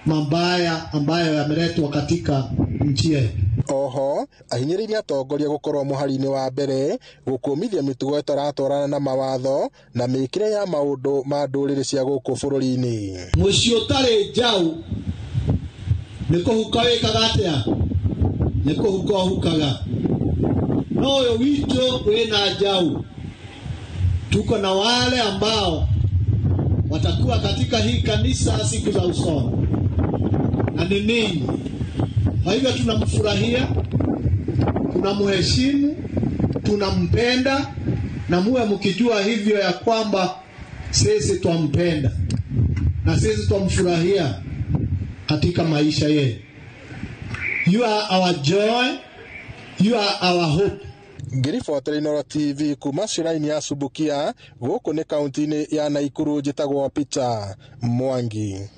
mabaya ambayo yameletwa katika nchi yetu. Oho ahinyĩrĩirie atongoria gũkorwo mũhari-inĩ wa mbere gũkũmithia mĩtugo ĩtaratwarana na mawatho na mĩkĩre ya maũndũ ma ndũrĩrĩ cia gũkũ bũrũri-inĩ. Mũciĩ ũtarĩ njaũ nĩ kũhuka wĩkaga atĩa? Nĩ kũhuka ũhukaga. No ũyũ witũ wĩna njaũ. Tuko na wale ambao watakuwa katika hii kanisa siku za usoni, na ni ninyi. Kwa hivyo tunamfurahia, tunamheshimu, tunampenda, na muwe mkijua hivyo ya kwamba sisi twampenda na sisi twamfurahia katika maisha yetu. You are our joy, you are our hope. Ngĩribotera Inooro TV kuma shrine ya Subukia gũkũ nĩ kaunti-inĩ ya Naikuru, njĩtagwo Peter Mwangi.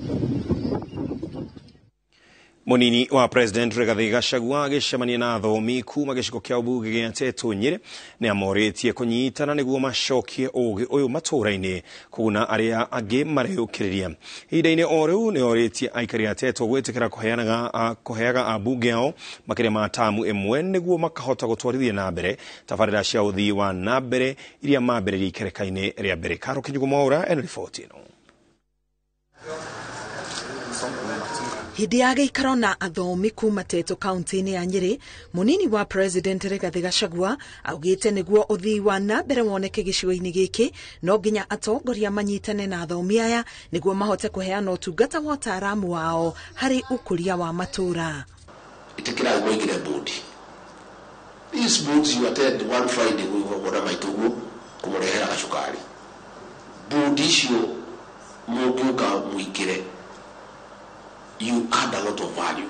Munini wa President Rigathi Gachagua agĩcemania na athomi kuma gĩcigo kĩa ũmbunge gĩa Tetu Nyĩrĩ nĩ amorĩtie kũnyitana nĩguo macokie ũgĩ ũyũ matũũra-inĩ kũguna arĩa angĩ mareyũkĩrĩria. Ihinda-inĩ o rĩu nĩ orĩtie aikari a Tetu gwĩtĩkĩra kũheaga ambunge ao makĩria ma tamu ĩmwe nĩguo makahota gũtwarithia na mbere tabarĩra cia ũthii wa na mbere iria mambĩrĩria ikereka-inĩ rĩa mbere. Karo Kinyugo Mwaura ena riboti ĩno. Hĩndĩ ya gĩikaro na athomi kuma Tetu kaunti-inĩ ya Nyĩrĩ, mũnini wa President Rigathi Gachagua augĩte nĩguo ũthii wa na mbere woneke gĩcigo-inĩ gĩkĩ no nginya atongoria manyitane na athomi aya nĩguo mahote kũheana ũtungata wa ũtaaramu wao harĩ ũkũria wa matũũra. Ĩtĩkĩrai mũingĩre board. These boards you attend one Friday gwĩkona maitũguo kũmũrehera gacukari. Board icio mũngĩũka mũingĩre, you add a lot of value.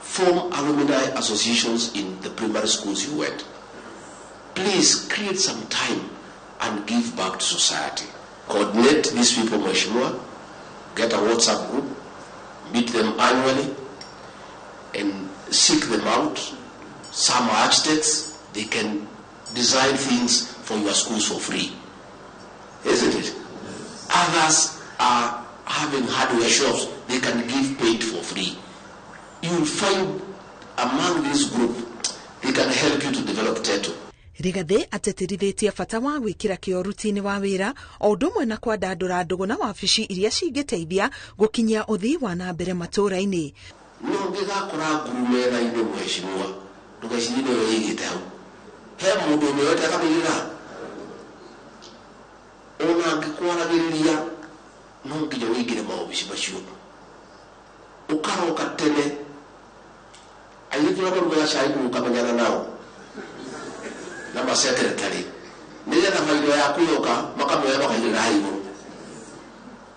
Form alumni associations in the primary schools you went. Please create some time and give back to society. Coordinate these people, Mheshimiwa. Get a WhatsApp group, meet them annually, and seek them out. Some are architects, they can design things for your schools for free. Isn't it? Others are having hardware shops, they can give paint for free. You will find among this group, they can help you to develop Tetu. Rigathi ateterithĩtie bata wa gwĩkĩra kĩo ruti-inĩ wa wĩra o ũndũ ũmwe na kwandandũra ndũgũ na wabici iria cingĩteithia gũkinyia ũthii wa na mbere matũũra-inĩ. No ũngĩgakora nguru metha-inĩ mheshimiwa, ndũgecirie nĩwe wĩigĩte hau. He mũndũ ũmĩoete akamĩigĩra. Ona angĩkwaragĩrĩria no nginya ũingĩre maobici macio. Ũkaroka tene, airĩtu arĩa marugaga cai kũu ũkamenyana nao na masekretary, nĩgetha bairo yaku yoka makamĩoya makaigĩrĩra hau igũrũ.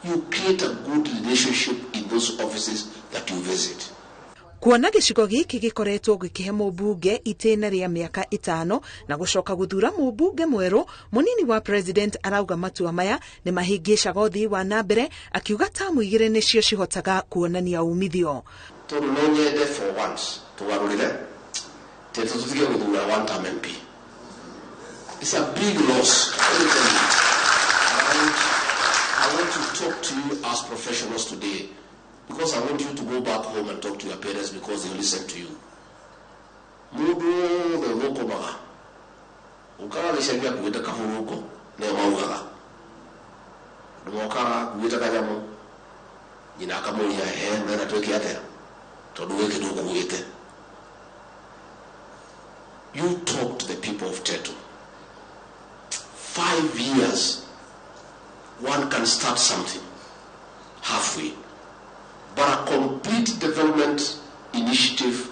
You create a good relationship in those offices that you visit. Kuona gĩcigo gĩkĩ gĩkoretwo gĩkĩhe mũmbunge itĩna rĩa mĩaka 5 na gũcoka gũthura mũmbunge mwerũ, mũnini wa President arauga matua maya nĩ mahĩngĩcaga ũthii wa na mbere, akiuga tamu 2 nĩcio cihotaga kuonania umithio. Tondũ no nyende for once tũgarũrĩre Tetu tũtige gũthura one term MP. It's a big loss. Let me tell you. And I want to talk to you as professionals today, because I want you to go back home and talk to your parents, because they listen to you. Mũndũ wothe ũthũkũmaga, ũkaga gĩcagi akuĩte kahurungo, nĩo maugaga. Andũ mokaga akuĩte kanyamũ, nyina akamũria, he, ũrenda twĩke atĩa? Tondũ gĩkĩ ndũkuĩte. You talk to the people of Tetu. 5 years, one can start something halfway. But a complete development initiative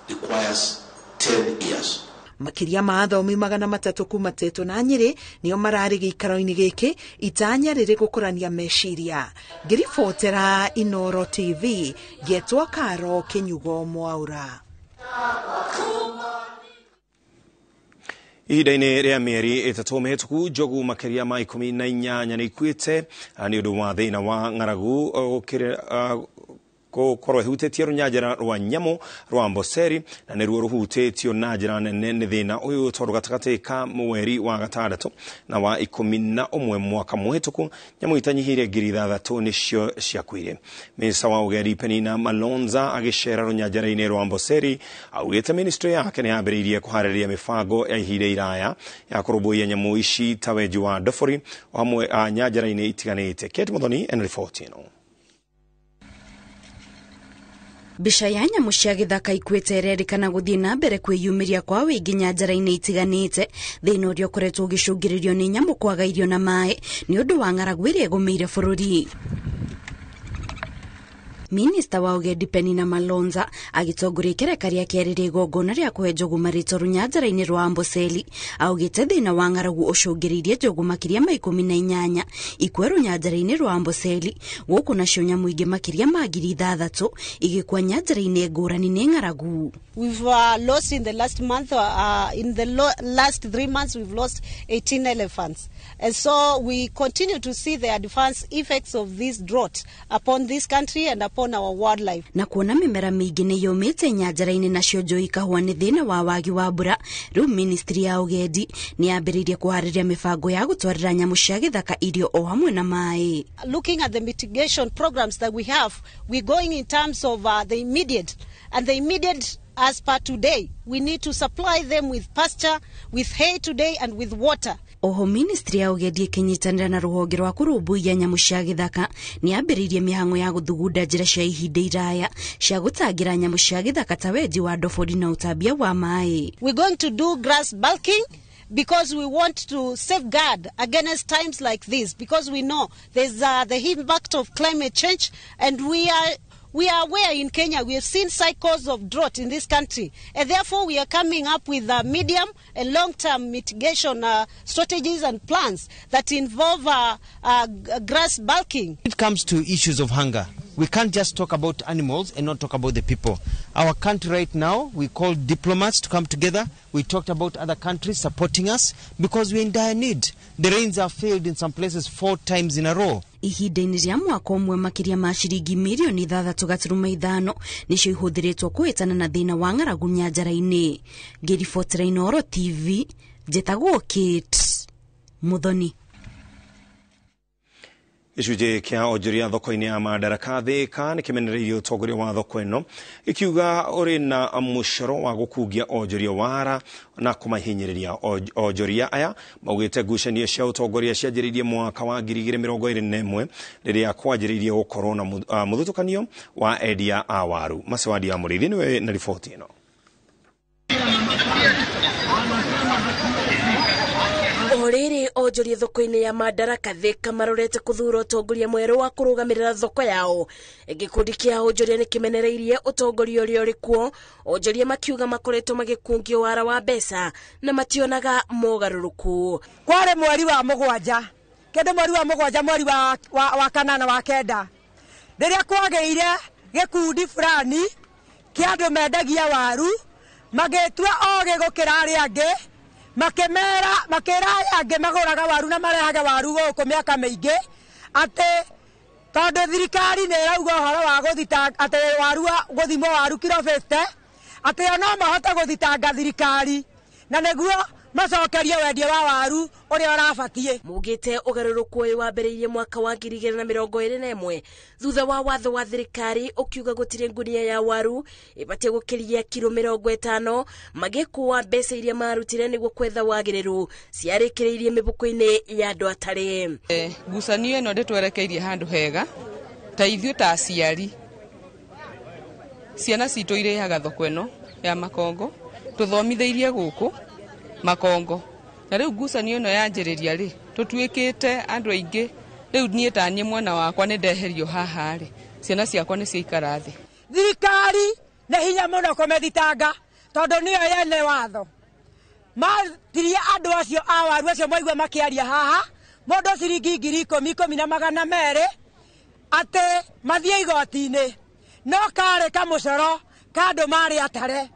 requires 10 years. Makĩria ma athomi 300 kuma Tetu na Nyĩrĩ nĩo mararĩ gĩikaro-inĩ gĩkĩ itanya rĩrĩ gũkũrania meciria. Ngĩribotera Inooro TV ngetwo Karo Kinyugo Mwaura. Ihinda-inĩ rĩa mĩeri 3 mĩhĩtũku, njogu makĩria ma 18 nĩ ikuĩte nĩ ũndũ wa thĩna wa ng'aragu. Gũkorwo ĩhutĩtie rũnyanjara rwa nyamũ rwa Amboseli na nĩruo rũhutĩtio na njĩra nene nĩ thĩna ũyũ tondũ gatagatĩ ka mweri wa gatandatũ na wa 11 mwaka mũhĩtũku nyamũ itanyihĩire 6,000 nĩcio ciakuire. Minista wa ũgendi Penina Malonza agĩcera rũnyanjara-inĩ rwa Amboseli augĩte ministry yake nĩ yambĩrĩirie kũharĩrĩria mĩbango ya ihinda iraya ya kũrũmbũiya nyamũ ici ta wenji wa ndobori o hamwe nyanjara-inĩ itiganĩte. Kate Muthoni ena riboti ĩno. Mbica ya nyamũ cia gĩthaka ikuĩte ĩrerĩkana gũthiĩ na mbere kwĩyumĩria kwa wĩingĩ nyanjara-inĩ itiganĩte, thĩna ũrĩa ũkoretwo ũgĩcũngĩrĩrio nĩ nyamũ kwaga irio na maĩ nĩ ũndũ wa ng'aragu ĩrĩa ĩgũmĩire bũrũri. Minista wa ũgendi Penina Malonza agĩtongoria ikereka rĩa kerĩ rĩa igongona rĩa kũhe njogu marĩtwa rũnyanjara-inĩ rwa Amboseli augĩte thĩna wa ng'aragu ũcũngĩrĩirie njogu makĩria ma 18 ikue rũnyanjara-inĩ rwa Amboseli gũkũ nacio nyamũ ingĩ makĩria ma 6,000 igĩkua nyanjara-inĩ ngũrani nĩ ng'aragu. We've lost in the last month, in the last 3 months, we've lost 18 elephants. And so we continue to see the adverse effects of this drought upon this country and upon our wildlife. Na kuona mĩmera mĩingĩ nĩ yũmĩte nyanjara-inĩ nacio njũĩ ikahũa nĩ thĩna wa wagi wa mbura, rĩu ministry ya ũgendi nĩ yambĩrĩirie kũharĩria mĩbango ya gũtwarĩra nyamũ cia gĩthaka irio o hamwe na maĩ. Looking at the mitigation programs that we have, we're going in terms of the immediate, and the immediate as per today, we need to supply them with pasture, with hay today and with water. Oho ministry ya ũgendi ĩkĩnyitanĩra na rũhonge rwa kũrũmbũiya nyamũ cia gĩthaka nĩ yambĩrĩirie mĩhang'o ya gũthugunda njĩra cia ihinda iraya cia gũtangĩra nyamũ cia gĩthaka ta wenji wa ndobori na ũtambia wa maĩ. We're going to do grass bulking because we want to safeguard against times like this, because we know there's the impact of climate change, and we are aware in Kenya, we have seen cycles of drought in this country, and therefore we are coming up with medium and long-term mitigation strategies and plans that involve grass bulking. When it comes to issues of hunger, we can't just talk about animals and not talk about the people. Our country right now, we called diplomats to come together. We talked about other countries supporting us because we're in dire need. The rains have failed in some places 4 times in a row. Ihinda-inĩ rĩa mwaka ũmwe makĩria ma ciringi mirioni 6.5 nĩcio ihũthĩrĩtwo kũhĩtana na thĩna wa ng'aragu nyanjara-inĩ. Ngĩribotera Inooro TV, njĩtagwo Kate Muthoni. Gĩcunjĩ kĩa onjoria thoko-inĩ ya Madaraka Thika nĩ kĩmenereirie ũtongoria wa thoko ĩno gĩkiuga ũrĩ na mũcoro wa gũkungia onjoria wara na kũmahinyĩrĩria. Onjoria aya maugĩte ngucanio cia ũtongoria cianjĩrĩirie mwaka wa 2021 rĩrĩa kwanjĩrĩirie gũkorwo na mũthutũkanio wa endia a waru. Macewadi ya Mũrĩithi nĩwe na riboti ĩno. O rĩrĩ onjoria thoko-inĩ ya Madaraka Thika marorete kũthura ũtongoria mwerũ wa kũrũgamĩrĩra thoko yao. Gĩkundi kĩa onjoria nĩ kĩmenereirie ũtongoria ũrĩa ũrĩ kuo, onjoria makiuga makoretwo magĩkungio wara wa mbeca na mationaga mogarũrũku. Kwarĩ mweri wa mũgwanja, kĩndũ mweri wa mũgwanja, mweri wa kanana wa kenda, rĩrĩa kwagĩire gĩkundi fulani kĩa andũ mendagia waru magĩtua ogĩ gũkĩra arĩa angĩ, makĩmera makĩra arĩa angĩ magũraga waru na marehaga waru gũkũ mĩaka mĩingĩ atĩ tondũ thirikari nĩ ĩrauga ũhoro wa gũthitanga atĩ waru gũthimwo waru kiro 50 atĩ o no mahote gũthitanga thirikari na nĩguo macokerie wendia wa waru ũrĩa ũrabatiĩ. Mugĩte ũgarũrũku ũyũ wambĩrĩirie mwaka wa 2021 thutha wa watho wa thirikari ũkiuga gũtirĩ ngunia ya waru ĩbatiĩ gũkĩria kiro 50, magĩkũa mbeca iria marutire nĩguo kwetha wagĩrĩru ciarĩkĩrĩirie mĩbuko-inĩ ya andũ atarĩ. Ngucanio ĩno ndĩtwerekeirie handũ hega ta ithuĩ ta aciari, ciana citũ irĩaga thoko ĩno ya Makongo, tũthomithĩirie gũkũ Makongo, na rĩu ngucanio ĩno yanjĩrĩria rĩ tũtuĩkĩte andũ aingĩ. Rĩu niĩ ta niĩ mwana wakwa nĩ ndeherio haha rĩ, ciana ciakwa nĩ ciaikara thĩ. Thirikari nĩ hinya mũno kũmĩthitanga tondũ nĩyo yene watho. Matirie andũ acio a waru acio mwaigua makĩaria haha, mũndũ ciringi 10,000 10,200 atĩ mathiĩ igoti-inĩ, no karĩ kamũcoro ka andũ marĩ atare.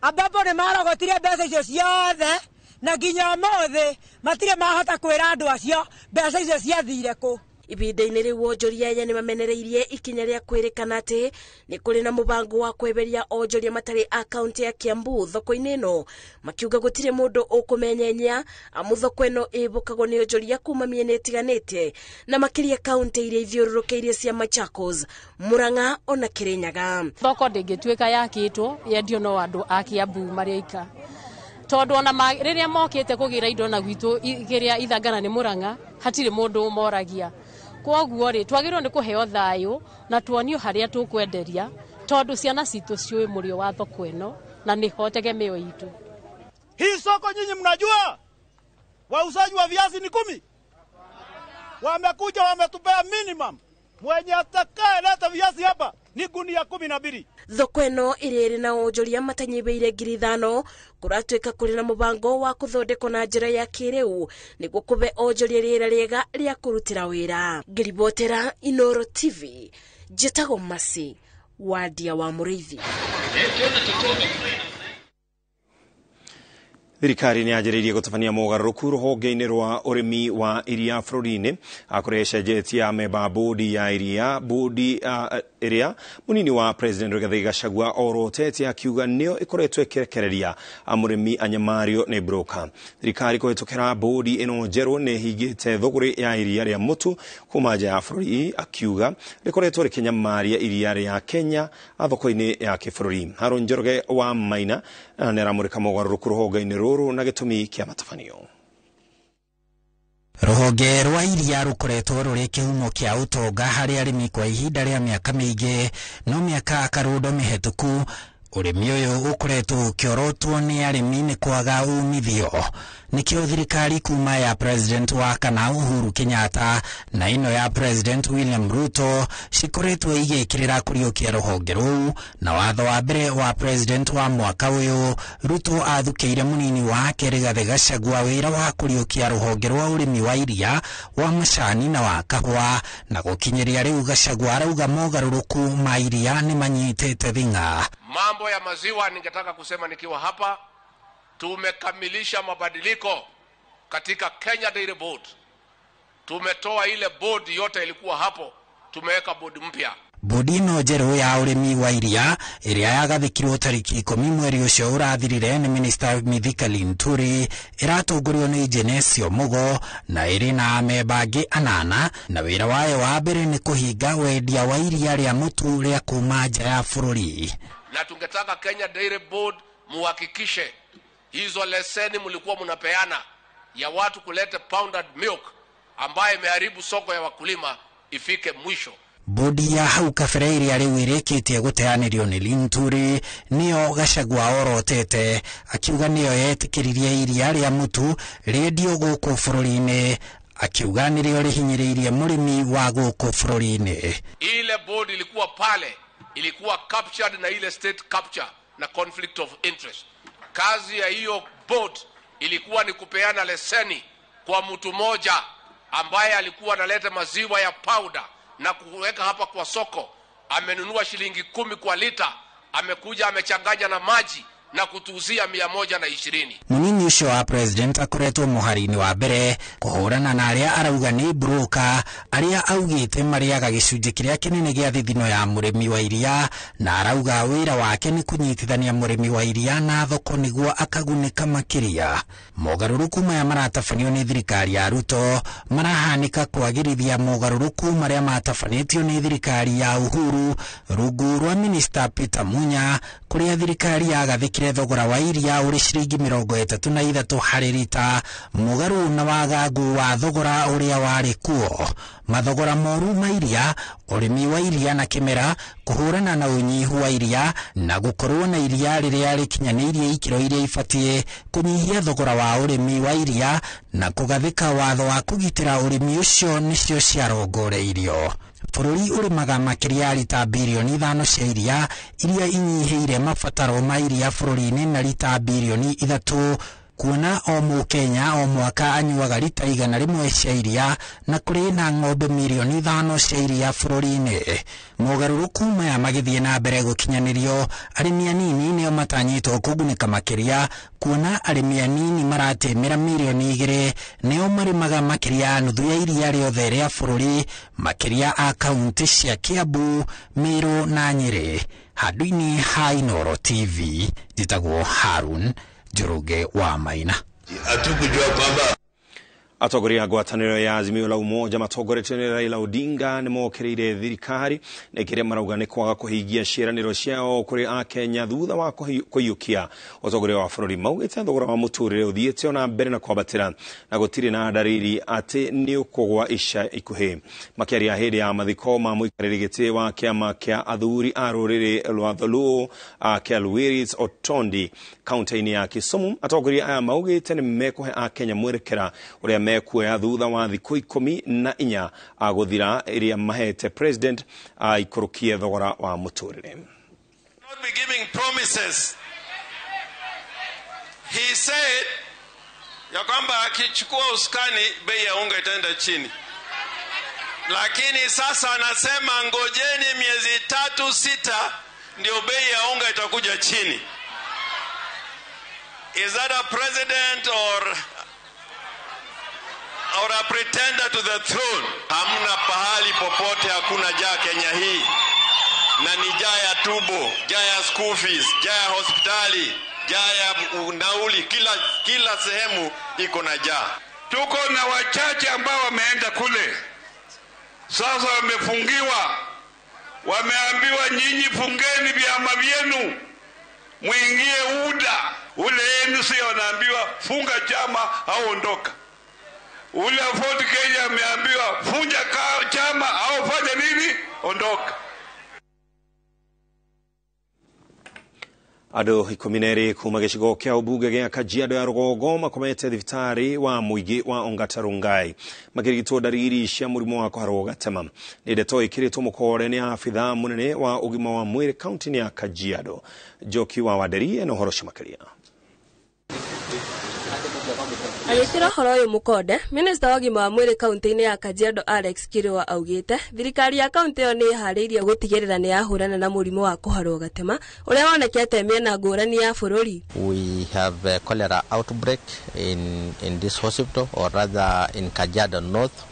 Ambapo nĩ marogotire mbeca icio ciothe na nginya ũmũthĩ matirĩ mahota kwĩra andũ acio mbeca icio ciathire kũ. Ibinda-inĩ rĩu onjoria aya nĩmamenereirie ikinya rĩa kwĩrĩkana atĩ nĩ kũrĩ na mũbango wa kweheria onjoria matarĩ a kaunti ya Kiambu thoko-inĩ ĩno, makiuga gũtirĩ mũndũ ũkũmenyenya amu thoko ĩno ĩbũkagwo nĩ onjoria kuma mĩena ĩtiganĩte na makĩria kaunti iria ithiũrũrũkĩirie cia Machakos, Murang'a ona Kirinyaga. Thoko ndĩngĩtuĩka yakĩtwo yendio no andũ a Kiambu marĩ aika, tondũ ona rĩrĩa mokĩte kũgĩra indo na gwitũ kĩrĩa Ithangana nĩ Murang'a hatirĩ mũndũ ũmoragia. Kwoguo rĩ, twagĩrĩirwo nĩ kũheo thayũ na tuonio harĩa tũkwenderia, tondũ ciana citũ ciũĩ mũrĩo wa thoko ĩno na nĩho tegemeo itũ. Hii soko nyinyi mnajua wauzaji wa viazi ni 10. Wamekuja wametupea minimum, mwenye atakaye leta viazi hapa ni gunia 12. Thoko ĩno ĩrĩa ĩrĩ na onjoria matanyihĩire 5,000 kũratuĩka kũrĩ na mũbango wa kũthondekwo na njĩra ya kĩrĩu nĩguo kũbe onjoria rĩera rĩega rĩa kũrutĩra wĩra. Ngĩribotera Inoro TV, njĩtagwo Masi Wadia wa Mũrĩithi. Thirikari nĩ yanjĩrĩirie gũtabania mogarũrũku rũhonge-inĩ rwa ũrĩmi wa iria bũrũri-inĩ kũrĩa ĩcenjetie amemba bodi ya iria bodi ĩrĩa mũnini wa President Rigathi Gachagua orotete akiuga nĩyo ĩkoretwo ĩkĩrekereria mũrĩmi anyamario nĩ broker. Thirikari kũhĩtũkĩra bodi ĩno njerũ nĩ ĩhingĩte thũgũrĩ ya iria rĩa mũtu kuma nja ya bũrũri, akiuga rĩkoretwo rĩkĩnyamaria iria rĩa Kenya thoko-inĩ ya kĩbũrũri. Haron Njoroge wa Maina nĩ aramũrĩka mogarũrũku rũhonge-inĩ rũrũ na gĩtũmi kĩa matabanio. Rũhonge rwa iria rũkoretwo rũrĩ kĩhumo kĩa ũtonga harĩ arĩmi kwa ihinda rĩa mĩaka mĩingĩ, no mĩaka karũndo mĩhetũku ũrĩmi ũyũ ũkoretwo ũkĩorotwo nĩ arĩmi nĩ kwaga umithio. Nĩkĩo thirikari kuma ya President wa kana Uhuru Kenyatta na ĩno ya President William Ruto cikoretwo igĩkĩrĩra kũriũkia rũhonge rũu, na watho wa mbere wa President wa mwaka ũyũ Ruto athukĩire mũnini wake Rigathi Gachagua wĩra wa kũriũkia rũhonge rwa ũrĩmi wa iria, wa macani na wa kahũa, na gũkinyĩria rĩu Gachagua arauga mogarũrũku ma iria nĩ manyitĩte thing'a. Mambo ya maziwa ningetaka kusema nikiwa hapa, tumekamilisha mabadiliko katika Kenya Dairy Board. Tumetoa ile board yote ilikuwa hapo, tumeweka board mpya. Bodi ĩno njerũ ya ũrĩmi wa iria ĩrĩa yagathĩkirwo tarĩki 10 mweri ũcio ũrathirire nĩ Minister Mithika Linturi ĩratongorio nĩ Genesio Mugo na ĩrĩ na amemba angĩ 8, na wĩra wayo wa mbere nĩ kũhinga wendia wa iria rĩa mũtu rĩa kuma nja ya bũrũri. Na tungetaka Kenya Dairy Board muhakikishe hizo leseni mlikuwa mnapeana ya watu kuleta pounded milk ambaye imeharibu soko ya wakulima ifike mwisho. Bodi ya hau kabere ĩrĩa rĩu ĩrĩkĩtie gũteanĩrio nĩ Linturi nĩyo Gachagua orotete, akiuga nĩyo yetĩkĩririe iria rĩa mũtu rĩendio gũkũ bũrũri-inĩ, akiuga nĩrĩo rĩhinyĩrĩirie mũrĩmi wa gũkũ bũrũri-inĩ. Ile board ilikuwa pale ilikuwa captured na ile state capture na conflict of interest. Kazi ya hiyo board ilikuwa ni kupeana leseni kwa mtu moja ambaye alikuwa analeta maziwa ya powder na kuweka hapa kwa soko. Amenunua shilingi 10 kwa lita, amekuja amechanganya na maji na kutuuzia 120. Munini ucio wa President akoretwo muhari-inĩ wa mbere kũhũrana na arĩa arauga nĩ broker, arĩa augĩte marĩaga gĩcunjĩ kĩrĩa kĩnene gĩa thithino ya mũrĩmi wa iria, na arauga wĩra wake nĩ kũnyitithania mũrĩmi wa iria na thoko nĩguo akagunĩka makĩria. Mogarũrũku maya maratabanio nĩ thirikari ya Ruto marahanĩka kwagĩrithia mogarũrũku marĩa matabanĩtio nĩ thirikari ya Uhuru rungu rwa Minister Peter Munya, kũrĩa thirikari yagathĩkire thogora wa iria ũrĩ ciringi 33 harĩ rita, mũgarũ na wagagu wa thogora ũrĩa warĩ kuo. Mathogora moru ma iria, ũrĩmi wa iria na kĩmera, kũhũrana na ũnyihu wa iria na gũkorwo na iria rĩrĩa rĩkinyanĩirie ikĩro iria ibatiĩ, kũnyihia thogora wa ũrĩmi wa iria na kũgathĩka watho wa kũgitĩra ũrĩmi ũcio nĩcio ciarongoreirio. Bũrũri ũrĩmaga makĩria ya rita birioni 5 cia iria iria inyihĩire mabataro ma iria bũrũri-inĩ na rita birioni 3. Kuona o Mũkenya o mwaka anyuaga rita 100 cia iria na kũrĩ na ng'ombe mirioni 5 cia iria bũrũri-inĩ. Mogarũrũku maya magĩthiĩ na mbere gũkinyanĩrio, arĩmi anini nĩo matanyĩtwo kũgunĩka makĩria, kuona arĩmi anini maratĩmĩra mirioni 2 nĩo marĩmaga makĩria ya nuthu ya iria rĩothe rĩa bũrũri, makĩria a kaunti cia Kiambu, Meru na Nyĩrĩ. Handũ-inĩ ha Inooro TV, njĩtagwo Harun Njoroge wa Maina. Hatukujua kwamba Atongoria a ngwatanĩro ya Azimio la Umoja matongoretio nĩ Raila Odinga nĩ mokĩrĩire thirikari na kĩrĩa marauga nĩ kwaga kũhingia ciĩranĩro ciao kũrĩ Akenya thutha wa kũiyũkia ũtongoria wa bũrũri. Maugĩte thogora wa mũtũrĩre ũthiĩte ona mbere na kwambatĩra na gũtirĩ na ndariri atĩ nĩ ũkũgwa ica ikuhĩ. Makĩaria hĩndĩ ya mathiko ma mũikarĩri gĩtĩ wa kĩama kĩa athuri a rũrĩrĩ rwa Dholuo kĩa Luiris Otondi kaunti-inĩ ya Kisumu, atongoria aya maugĩte nĩ mekũhe Akenya mwerekera ũrĩa mekuoya thutha wa thikũ 14 gũthira ĩrĩa mahete president aikũrũkie thogora wa mũtũrĩre. Not be giving promises. He said ya kwamba akichukua usukani bei ya unga itaenda chini, lakini sasa anasema ngojeni miezi 3-6 ndio bei ya unga itakuja chini. Is that a president or a pretender to the throne? Hamna pahali popote hakuna jaa Kenya hii, na ni jaa ya tubo, jaa ya school fees, jaa ya hospitali, jaa ya nauli, kila sehemu iko na jaa. Tuko na wachache ambao wameenda kule, sasa wamefungiwa, wameambiwa nyinyi fungeni vyama vyenu muingie UDA. Ule NC wanaambiwa funga chama au ondoka. Ule Ford Kenya ameambiwa funja chama au fanya nini, ondoka. Andũ 12 kuma gĩcigo kĩa ũmbunge gĩa Kajiado ya rũgongo makomete thibitarĩ wa mũingĩ wa Ongata Rongai makĩrigitwo ndariri cia mũrimũ wa kũharwo gatema. Nĩ ndeto ĩkĩrĩtwo mũkore nĩ abithaa mũnene wa ũgima wa mwĩrĩ kaunti-inĩ ya Kajiado, Njoki wa Wanderi ena ũhoro ũcio makĩria. Agĩkĩra ũhoro ũyũ mũkonde, minista wa ũgima wa mwĩrĩ kaunti-inĩ ya Kajiado Alex Kirwa augĩte thirikari ya kaunti ĩyo nĩ ĩharĩirie gũtigĩrĩra nĩ yahũrana na mũrimũ wa kũharwo gatema ũrĩa wonekete mĩena ngũrani ya bũrũri. We have a cholera outbreak in this hospital, or rather in Kajiado North,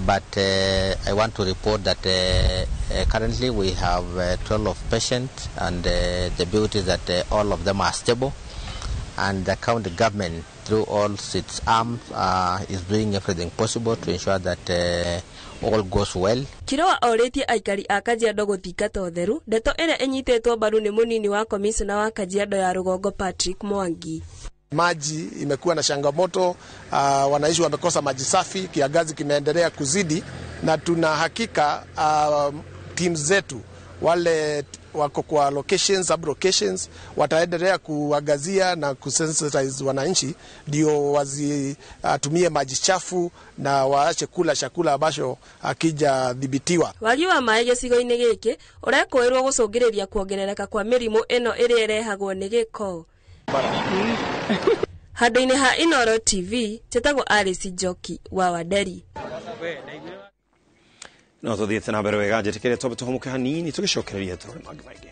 but I want to report that currently we have 12 patients, and the beauty is that all of them are stable, and the county government through all its arms is doing everything possible to ensure that all goes well. Kirwa orĩtie aikari a Kajiado gũthingata ũtheru, ndeto ĩrĩa ĩnyitĩtwo mbaru nĩ mũnini wa komishona wa Kajiado ya rũgongo Patrick Mwangi. Maji imekuwa na changamoto, wananchi wamekosa maji safi, kiangazi kimeendelea kuzidi, na tuna hakika teams zetu wale wako kwa locations, sub locations wataendelea kuangazia na kusensitize wananchi ndio wasitumie maji chafu na waache kula chakula ambacho hakijadhibitiwa. Wagi wa maĩ gĩcigo-inĩ gĩkĩ ũrekũĩrwo gũcũngĩrĩria kuongerereka kwa mĩrimũ ĩno ĩrĩa ĩrehagwo nĩ gĩko. Handũ-inĩ ha Inooro TV, njĩtagwo Alice Njoki wa Wanderi. No tũthiĩte na mbere wega, njĩtĩkĩre twambe tũhũmũke hanini tũgĩcokereria tũrore mangĩ maingĩ.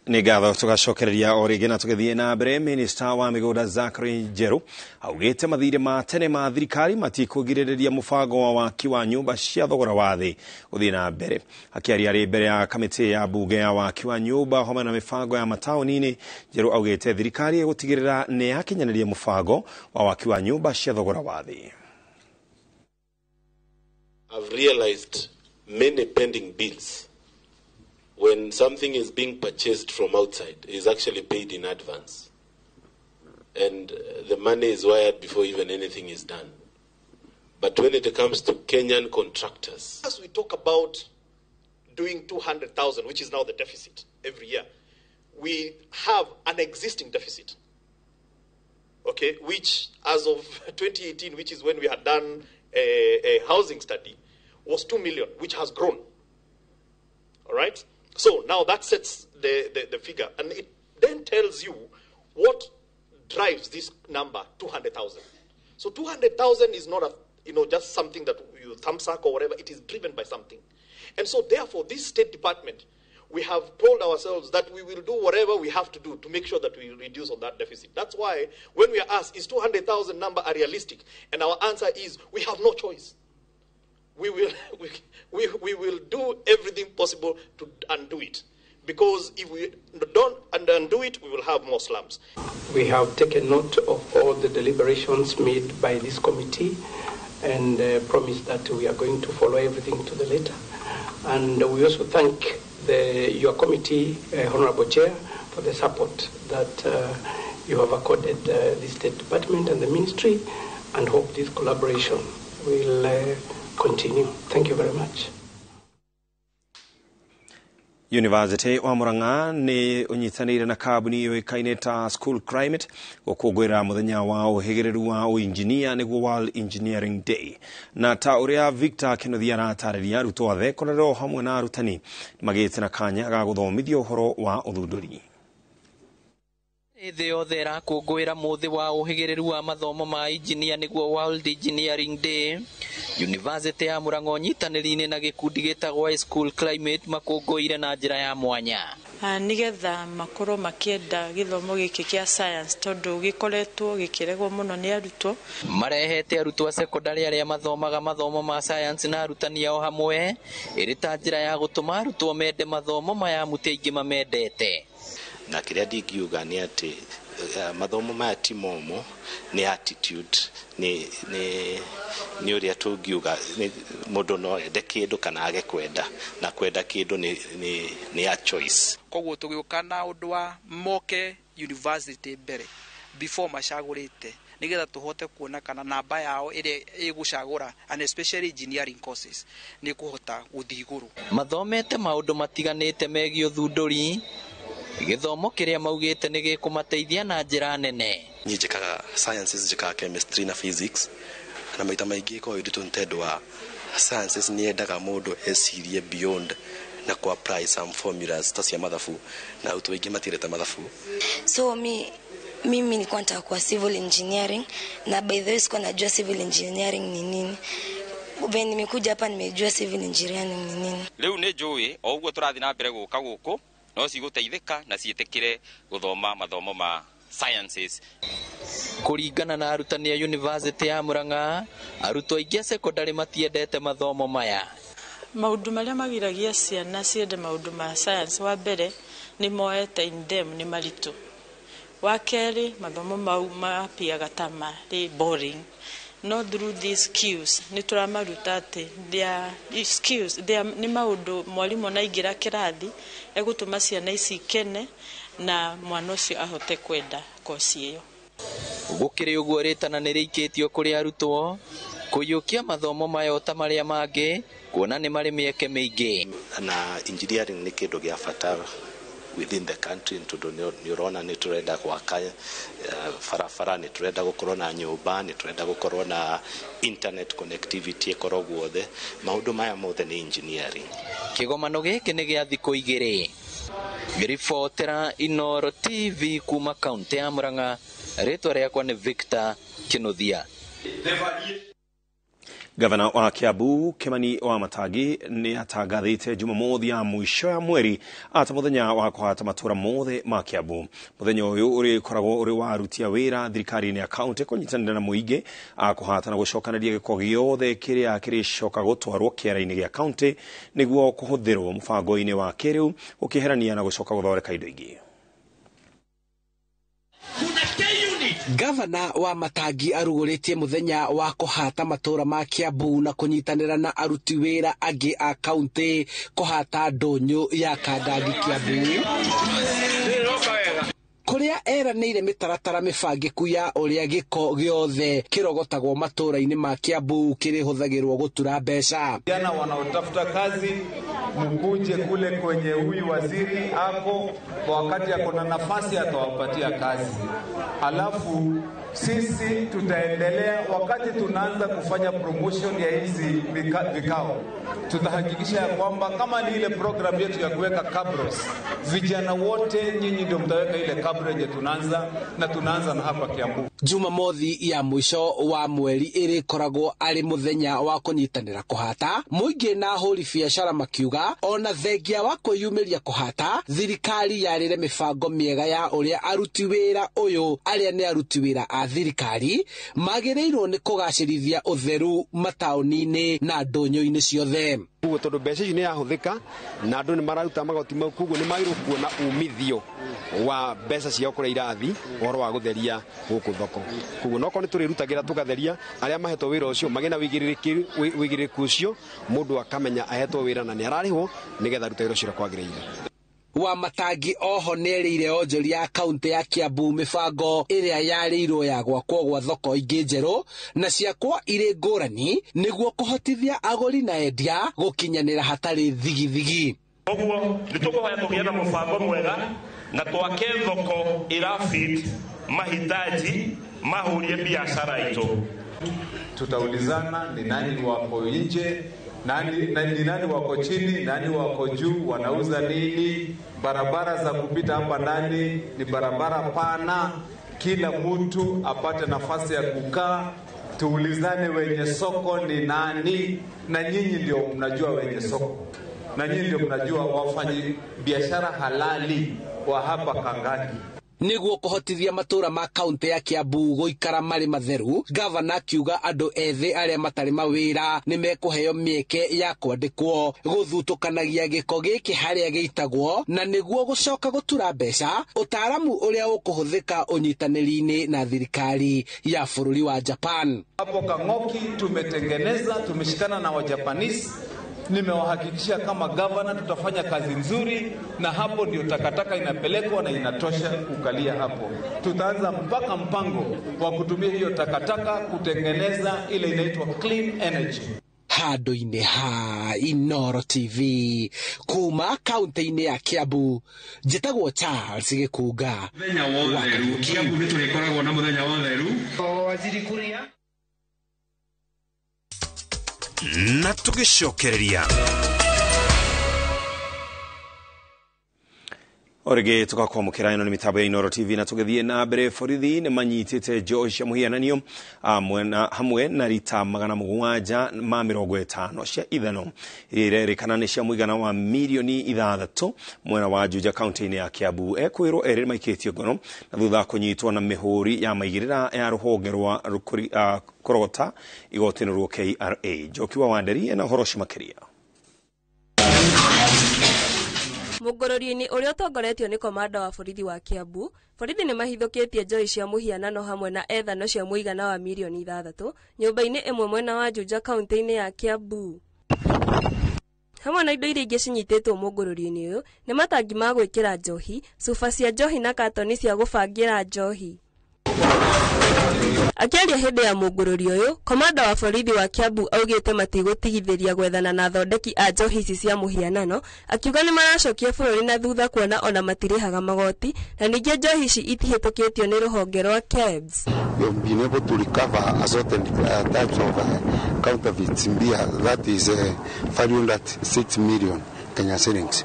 Nĩ ngatho tũgacokereria o rĩngĩ na tũgĩthiĩ na mbere. Minista wa mĩgũnda Zachary Njeru augĩte mathirĩ ma tene ma thirikari matikũgirĩrĩria mũbango wa waki wa nyũmba cia thogora wa thĩ gũthiĩ na mbere. Akĩaria arĩ mbere ya kamĩtĩ ya mbunge ya waki wa nyũmba hamwe na mĩbango ya mataũni-inĩ, Njeru augĩte thirikari ĩgũtigĩrĩra nĩ yakinyanĩria mũbango wa waki wa nyũmba cia thogora wa thĩ. I've realized many pending bills. When something is being purchased from outside, is actually paid in advance. And the money is wired before even anything is done. But when it comes to Kenyan contractors... As we talk about doing 200,000, which is now the deficit every year, we have an existing deficit, okay, which as of 2018, which is when we had done a housing study, was 2 million, which has grown, all right? So now that sets the figure, and it then tells you what drives this number, 200,000. So 200,000 is not a, just something that you thumbsuck or whatever. It is driven by something. And so therefore, this State Department, we have told ourselves that we will do whatever we have to do to make sure that we reduce on that deficit. That's why when we are asked, is 200,000 number a realistic? And our answer is, we have no choice. We will, we will do everything possible to undo it. Because if we don't undo it, we will have more slums. We have taken note of all the deliberations made by this committee and promise that we are going to follow everything to the letter. And we also thank your committee, Honorable Chair, for the support that you have accorded the State Department and the Ministry, and hope this collaboration will continue. Thank you very much. University wa Murang'a ni unyitanĩire na kambuni yũĩkaine ta School Climate gũkũngũĩra mũthenya wa ũhĩgĩrĩru wa ũinjinia nĩguo World Engineering Day. Na ta ũrĩa Victor Kĩnuthia aratarĩria, arutwo a thekondarĩ o hamwe na arutani nĩmagĩte na kanya ga gũthomithio ũhoro wa ũthundũri. Thĩ yothe ĩrakũngũĩra mũthĩ wa ũhĩgĩrĩru wa mathomo ma injinia nĩguo World Engineering Day. University ya Murang'a nyitanĩri-inĩ na gĩkundi gĩtagwo School Climate makũngũĩire na njĩra ya mwanya. Nĩgetha makorwo makĩenda gĩthomo gĩkĩ kĩa science tondũ gĩkoretwo gĩkĩregwo mũno nĩ arutwo. Marehete arutwo a secondary arĩa mathomaga mathomo ma science na arutani ao hamwe ĩrĩ ta njĩra ya gũtũma arutwo mende mathomo maya amu ti aingĩ mamendete. Na kĩrĩa ndingiuga nĩ atĩ mathomo maya ti momũ, nĩ attitude, nĩ ũrĩa tũngiuga mũndũ no ende kĩndũ kana age kwenda, na kwenda kĩndũ nĩ a choice. Koguo tũgĩũka na ũndũ wa moke university mbere before macagũrĩte nĩgetha tũhote kuona kana namba yao ĩrĩa ĩgũcagũra, and especially engineering courses, nĩ kũhota gũthiĩ igũrũ. Mathomete maũndũ matiganĩte megiĩ ũthundũri, gĩthomo kĩrĩa maugĩte nĩ gĩkũmateithia na njĩra nene. Niĩ njĩkaga sciences, njĩkaga chemistry na physics, na maita maingĩ ĩkoragwo ĩrĩ nditũ tondũ wa sciences nĩ yendaga mũndũ ecirie beyond na ku apply some formulas ta cia mathabu, na arutwo aingĩ matiendete mathabu. So mimi nilikuwa nataka kuwa civil engineering, na by the way sikuwa najua civil engineering ni nini. When nimekuja hapa nimejua civil engineering ni nini. Rĩu nĩ njũĩ o ũguo tũrathiĩ na mbere gũka gũkũ no cigũteithĩka na ciĩtĩkĩre gũthoma mathomo ma sciences. Kũringana na arutani a University ya Murang'a, arutwo aingĩ a secondary matiendete mathomo maya. Maũndũ marĩa magiragia ciana ciende maũndũ ma science, wa mbere nĩ moete in them nĩ maritũ. Wa kerĩ mathomo mau mapiaga ta marĩ boring. No through these skills nĩ tũramaruta atĩ their skills nĩ maũndũ mwarimũ na aingĩra kĩrathi egũtũma ciana ici ikene na mwana ũcio ahote kwenda kosi ĩyo. Gũkĩrĩ ũguo rĩtana nĩ rĩikĩtio kũrĩ arutwo kũiyũkia mathomo maya ta marĩa mangĩ kuona nĩ marĩ mĩeke mĩingĩ. Na engineering nĩ kĩndũ gĩa bata within the country tondũ nĩ ũrona nĩ tũrenda gwaka barabara, nĩ tũrenda gũkorwo na nyũmba, nĩ tũrenda gũkorwo na internet connectivity ĩkorwo guothe. Maũndũ maya mothe nĩ engineering. Kĩgomano gĩkĩ nĩ gĩa thikũ igĩrĩ. Ngĩribotera Inooro TV kuma kaunti ya Murang'a, rĩtwa rĩakwa nĩ Victor Kĩnuthia. Gavana wa Kiambu Kimani Wamatangi nĩ atangathĩte Jumamothi ya mũico ya mweri ata mũthenya wa kũhata matũra mothe ma Kiambu. Mũthenya ũyũ ũrĩkoragwo ũrĩ wa aruti a wĩra thirikari-inĩ ya kaunti kũnyitanĩra na mũingĩ kũhata na gũcokanĩria gĩko gĩothe kĩrĩa kĩrĩcoka gũtwarwo kĩara-inĩ gĩa kaunti nĩguo kũhũthĩrwo mũbango-inĩ wa kĩrĩu gũkĩherania na gũcoka gũthondeka indo ingĩ. Gavana wa Matangi arugũrĩtie mũthenya wa kũhata matũra ma Kiambu na kũnyitanĩra na aruti wĩra angĩ a kaunti kũhata ndũnyũ ya Kandangi Kiambu kũrĩa eranĩire mĩtaratara mĩbangĩku ya ũrĩa gĩko gĩothe kĩrogotagwo matũra-inĩ ma Kiambu kĩrĩhũthagĩrwo gũtura mbeca. Vijana wanaotafuta kazi mkuje kule kwenye huyu waziri ako, kwa wakati ako na nafasi atawapatia kazi. Alafu Sisi tutaendelea wakati tunaanza kufanya promotion ya hizi vikao, tutahakikisha ya kwamba kama ni ile program yetu ya kuweka cabros, vijana wote nyinyi ndio mtaweka ile cabro yenye tunaanza na tunaanza na hapa Kiambu. Jumamothi ya mwisho wa mweri irikoragwo ari muthenya wa kunyitanira kuhata muingi na ahuri biacara makiuga ona thengia wa kwiyumiria kuhata thirikari yarire mibango miega ya uria aruti wira uyu aria ni aruti wira a thirikari magiriirwo ni kugacirithia utheru mataoni-ini na ndonyo-ini ciothe. Koguo tondu mbeca ici nĩ yahuthika na andu nĩ mararuta magoti mau, koguo nĩ magĩrĩirwo kuona umithio wa mbeca ciao kũrĩa irathi ũhoro wa gũtheria gũkũ thoko. Koguo nokorwo nĩ tũrĩrutagĩra tũgatheria, arĩa mahetwo wĩra ũcio magĩe na wĩigĩrĩrĩku ũcio, mũndũ akamenya ahetwo wĩra na nĩ ararĩhwo nĩgetha arute wĩra ũcio ũrĩa kwagĩrĩire. Wa matangi oho nĩerĩire onjoria a kaunti ya Kiambu mibango ĩrĩa yarĩirwo ya gwakwo gwa thoko ingĩ njerũ na ciakwo irĩ ngũrani nĩguo kũhotithia agũri na endia gũkinyanĩra hatarĩ thigithigi. Ũguo nĩtũkũhoya tũgĩe na mũbango mwega na twake thoko ĩrafit mahitaji mahurie biashara itũ. Tutaulizana ni nani wako nje, ni nani wako chini, nani wako juu, wanauza nini, barabara za kupita hapa ndani ni barabara pana, kila mtu apate nafasi ya kukaa. Tuulizane wenye soko ni nani, na nyinyi ndio mnajua wenye soko, na nyinyi ndio mnajua wafanyi biashara halali wa hapa Kangani. Niguo kuhotithia matura ma kaunti ya Kiambu guikara mari matheru, gavana akiuga andu ethi aria matari mawira ni mekuheo mieke ya kwandikwo guthutukanagia giko giki haria giitagwo na niguo gucoka gutura mbeca, utaaramu uria ukuhuthika unyitaniri-ini na thirikari ya bururi wa Japan. Hapo Kang'oki tumetengeneza, tumeshikana na Wajapanese. Nimewahakikishia kama governor tutafanya kazi nzuri, na hapo ndio takataka inapelekwa na inatosha kukalia hapo. Tutaanza mpaka mpango wa kutumia hiyo takataka kutengeneza ile inaitwa clean energy. Handu-inĩ ha Inooro TV kuma kaunti-inĩ ya Kiambu, njĩtagwo Charles Gĩkunga. Mũthenya wa ũtheru Kiambu nĩ tũrĩkoragwo na mũthenya wa ũtheru. Na tugicokereria orige tugakwamukira ino ni mitambo ya Inooro TV na tugithie na mbere. Borithi ni manyitite njohi cia muhiananio hamwe na rita 750 cia ithano iria irerĩkana nĩ cia mũigana wa mirioni 6 mwena wa Juja kaunti-inĩ ya Kiambu. Ekwĩrwo erĩ maikĩtio ngono na thutha kũnyitwo na mĩhũri ya maigĩrĩra ya rũhonge rwa kũrogota igoti-inĩ rwa KRA. Njoki wa Wanderi ena ũhoro ũcio makĩria. Mũngũrũri-inĩ ũrĩa ũtongoretio nĩ komanda wa borithi wa Kiambu, borithi nĩ mahithũkĩtie njohi cia mũhianano hamwe na ethano cia mũigana wa mirioni 6 nyũmba-inĩ ĩmwe mwena wa Juja kaunti-inĩ ya Kiambu. Hamwe na indo iria ingĩ cinyitĩtwo mũngũrũri-inĩ ũyũ nĩ matangi ma gwĩkĩra njohi, cuba cia njohi na katoni cia gũbangĩra njohi. Akĩaria hĩndĩ ya mũngũrũri ũyũ, komanda wa borithi wa Kiambu augĩte matigũtigithĩria gwethana na athondeki a njohi ici cia mũhianano, akiuga nĩ maracokia bũrũri na thutha kuona ona matirĩhaga magoti na ningĩ njohi ici itihĩtũkĩtio nĩ rũhonge rwa KEBS. We have been able to recover a certain types of counterfeits beer that is valued at 6 million Kenya shillings.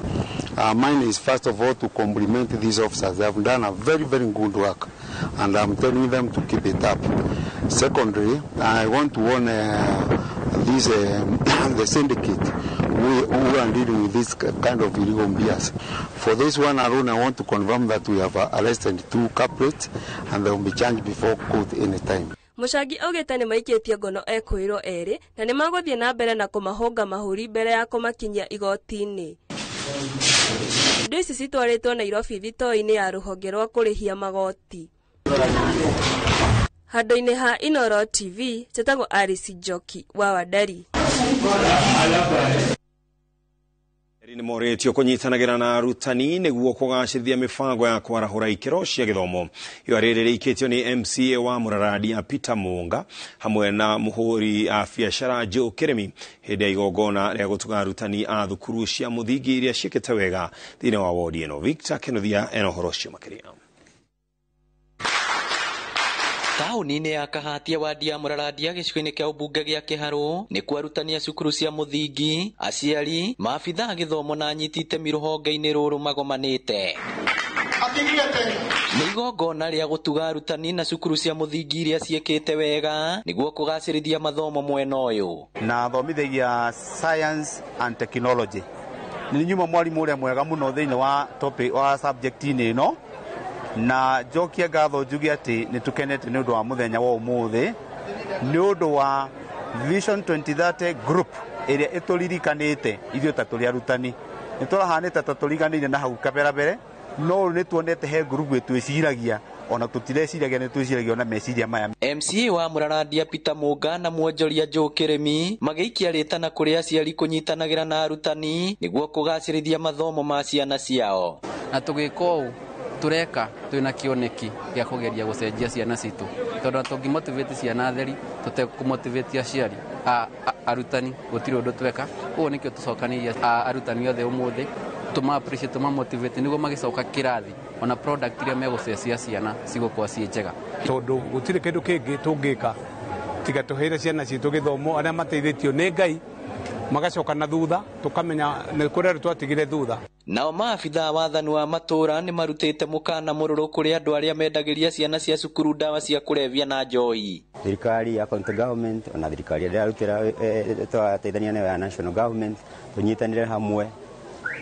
Mine is first of all to compliment these officers. They have done a very, very good work, and I'm telling them to keep it up. Secondly, I want to warn these the syndicate who are dealing with this kind of illegal beers. For this one alone, I want to confirm that we have arrested 2 culprits, and they will be charged before court any time. Mũcangi augĩte nĩ maikĩtie ngono ekwĩrwo erĩ na nĩ magũthiĩ na mbere na kũmahũnga mahũri mbere ya kũmakinyia igoti-inĩ. Indo ici citwarĩtwo Nairobi thitoo-inĩ ya rũhonge rwa kũrĩhia magoti. Handũ-inĩ ha Inooro TV, njĩtagwo Alice Njoki wa Wanderi. Nĩ morĩtio kũnyitanagĩra na arutani nĩguo kũgacĩrithia mĩbango ya kwarahũra ikĩro cia gĩthomo. Iyo rĩrĩ rĩikĩtio nĩ MCA wa Mũrarandia Peter Munga hamwe na mũhũri a biacara Joe Kĩrĩmi hĩndĩ ya igongona rĩa gũtuga arutani a thukuru cia mũthingi iria ciĩkĩte wega thĩinĩ wa wodi ĩno. Victor Kĩnuthia ena ũhoro ũcio makĩria. Taũni-inĩ ya Kahatia wadi ya Mũrarandia gĩcigo-inĩ kĩa ũmbunge gĩa Kĩharũ nĩkuo arutani a cukuru cia mũthingi, aciari, maabithaa a gĩthomo na anyiti itemi rũhonge-inĩ rũrũ magomanĩte. Nĩ igongona rĩa gũtuga arutani na cukuru cia mũthingi iria ciĩkĩte wega nĩguo kũgacĩrithia mathomo mwena ũyũ. Na thomithagia science and technology. Nĩ nyuma mwarimũ ũrĩa mwega mũno thĩinĩ wa topic wa subject-inĩ ĩno, na njokie ngatho njuge atĩ nĩ tũkenete nĩ ũndũ wa mũthenya wa ũmũthĩ, nĩ ũndũ wa Vision 2030 group ĩrĩa ĩtũririkanĩte ithuĩ ta tũrĩ arutani. Nĩ tũrahanĩte ta tũriganĩire na hau kabera mbere, no rĩu nĩ tuonete he group ĩtwĩciragia, ona tũtireciragia nĩ twĩciragia ona meciria maya. MCA wa Mũrarandia Peter Mũnga na mwonjoria Joe Kĩrĩmi magĩikia rĩtana kũrĩ aciari kũnyitanagĩra na arutani nĩguo kũgacĩrithia mathomo ma ciana ciao. Na tũgĩka ũũ tũreka twĩna kĩoneki gĩa kũgeria gũcenjia ciana citũ, tondũ tũngĩmotivate ciana theri tũtekũmotivate aciari arutani gũtirĩ ũndũ tweka. Ũguo nĩkĩo tũcokanĩirie arutani othe ũmũthĩ tũma appreciate tũma motivate nĩguo magĩcoka kĩrathi ona product iria megũcecia ciana cigũkorwo ciĩ njega. Tondũ gũtirĩ kĩndũ kĩngĩ tũngĩka tiga tũheire ciana citũ gĩthomo, arĩa mateithĩtio nĩ Ngai magacoka na thutha, tũkamenya nĩ kũrĩa rĩu twatigire thutha. Nao maabithaa wathani wa matũra nĩ marutĩte mũkana mũrũrũ kũrĩ andũ arĩa mendagĩria ciana cia cukuru ndawa cia kũrebia na njohi. Thirikari ya county government ona thirikari ĩrĩa ĩrarutĩra tũrateithania nayo ya national government tũnyitanĩre hamwe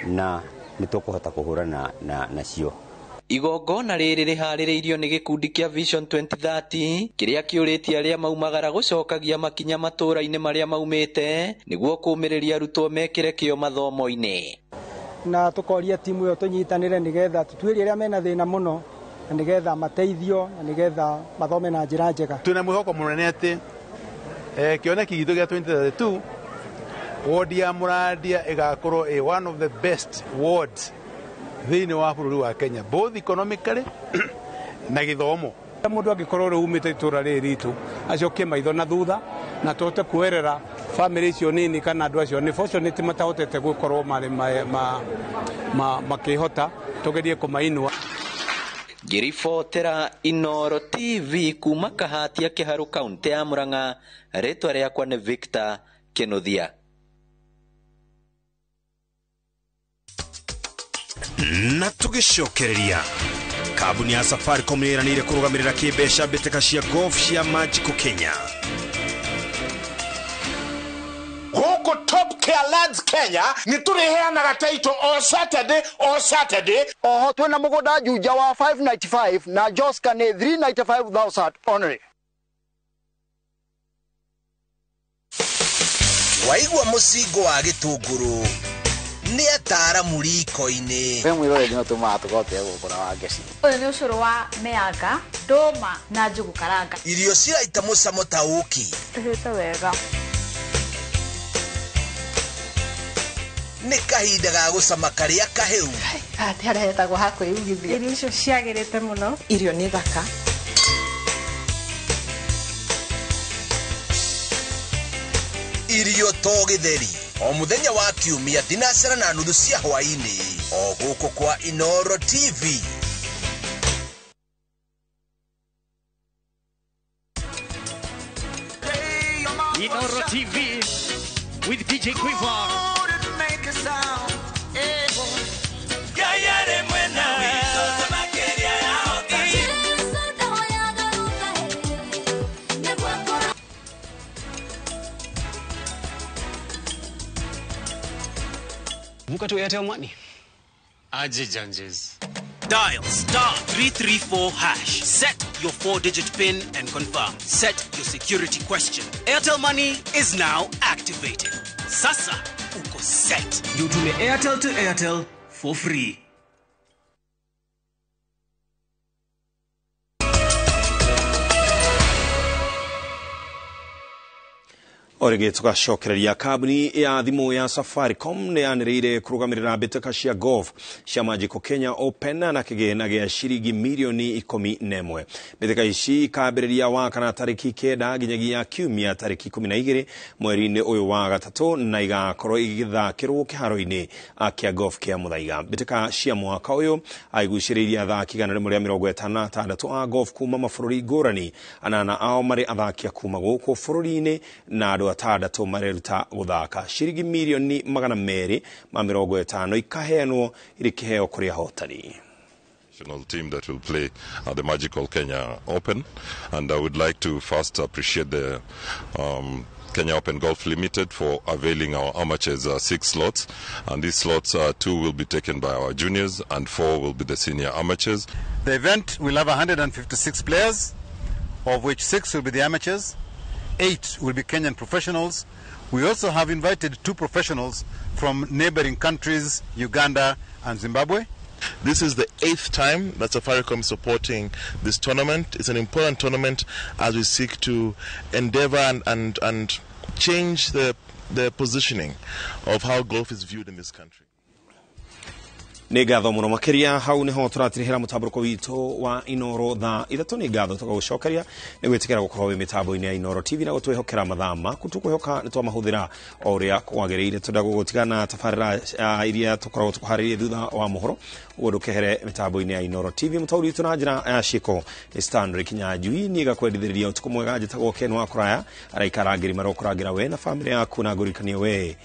na nĩ tũkũhota kũhũrana nacio. Igongona rĩrĩ rĩharĩrĩirio nĩ gĩkundi kĩa Vision 2030 kĩrĩa kĩũrĩtie arĩa maumagara gũcokagia makinya matũra-inĩ marĩa maumĩte nĩguo kũũmĩrĩria arutwo mekĩre kĩo mathomo-inĩ. Na tũkoria timu ĩyo tũnyitanĩre nĩgetha tũtuĩrie arĩa mena thĩna mũno na nĩgetha mateithio na nĩgetha mathome na njĩra njega. Twĩna mwĩhoko mũnene atĩ kĩoneki gitũ gĩa 2032 ward ya Mũrandia ĩgakorwo ĩ one of the best wards thĩinĩ wa bũrũri wa Kenya, both economically na gĩthomo. Mũndũ angĩkorwo rĩu umĩte itũra rĩrĩ ritũ acokie maitho na thutha na tũhote kuoerera famĩlĩ icio nini kana andũ acio nĩ fortunate matahotete gũkorwo marĩ makĩhota, tũgerie kũmainua. Ngĩribotera Inooro TV kuma Kahatia Kĩharũ kaunti ya Murang'a, rĩtwa rĩakwa nĩ Victor Kĩnuthia. Na tũgĩcokereria, kambuni ya Safaricom nĩ ĩranĩire kũrũgamĩrĩra kĩmbeca mbĩtĩka cia golf cia Magical Kenya. Gũkũ Top Care Lands Kenya nĩ tũrĩheanaga title o Saturday o Saturday. Oho twĩna mũgũnda Juja wa 595 na Joska nĩ 395,000 only. Waigua mũcingo wa gĩtũngũrũ nĩ ataaramu riko-inĩ. We mwĩrore nginya tũmaga tũgote gũkũra wa ngeci. Ũyũ nĩ ũcũrũ wa mĩanga, ndũma na njũgũ karanga. Irio ciraita mũcamo ta ũkĩ. Tũhĩte wega. Nĩ kahinda ga gũcama karĩa kahĩu. Haha ti harĩa hetagwo ha kwĩyugithia. Irio icio ciagĩrĩte mũno. Irio nĩ thaka. Irio to gĩtheri. O mũthenya wa kiumia 9:30 cia hwaĩ-inĩ o gũkũ kwa Inooro TV. Inooro TV with DJ Quiver. Vuka to Airtel Money. Aje Janjes. Dial *334#. Set your 4-digit PIN and confirm. Set your security question. Airtel Money is now activated. Sasa uko set. Ndio Airtel to Airtel for free. O rĩngĩ tũgacokereria kambuni ya thimũ ya Safaricom nĩ yanĩrĩire kũrũgamĩrĩra mbĩtĩka cia golf cia Magical Kenya Open na kĩgĩna gĩa ciringi mirioni 11. Mbĩtĩka ici ikambĩrĩria Wakana tarĩki 9 nginyagia Kiumia tarĩki 12 mweri-inĩ ũyũ wa gatatũ na igakorwo igĩthakĩrwo kĩharo-inĩ kĩa golf kĩa Muthaiga. Mbĩtĩka cia mwaka ũyũ aigucĩrĩirie athaki 156 a golf kuma mabũrũri ngũrani, 8 ao marĩ athaki a kuma gũkũ bũrũri-inĩ na andũ 6 mareruta gũthaka. Ciringi mirioni 250 ikaheanwo irĩ kĩheo kũrĩ ahotani. National team that will play at the Magical Kenya Open, and I would like to first appreciate the Kenya Open Golf Limited for availing our amateurs 6 slots, and these slots 2 will be taken by our juniors and 4 will be the senior amateurs. The event will have 156 players, of which 6 will be the amateurs, 8 will be Kenyan professionals. We also have invited 2 professionals from neighboring countries, Uganda and Zimbabwe. This is the 8th time that Safaricom is supporting this tournament. It's an important tournament as we seek to endeavor and change the positioning of how golf is viewed in this country. Nĩ ngatho mũno makĩria hau nĩho tũratirihĩra mũtambũrũko witũ wa Inoro thaa 3. Nĩ ngatho tũgagũcokeria nĩ gwĩtĩkĩra gũkorwo wĩ mĩtambo-inĩ ya Inoro TV na gũtwĩhokera mathaa maku. Tũkwĩhoka nĩ twamahũthĩra o ũrĩa kwagĩrĩire. Tũrenda gũgũtigana tabarĩra iria tũkoragwo tũkũharĩrĩrie thutha wa mohoro, ũguo ndũkehere mĩtambo-inĩ ya Inoro TV. Mũtaũri witũ na njĩra ya ciĩko nĩ Stanley Kinyanjui, niĩ ngakwendithĩrĩria ũtukũ mwega. Njĩtagwo Ken wa Kũraya, araikara ngiri marokũrangĩra we na bamĩrĩ yaku, na ngũririkanie we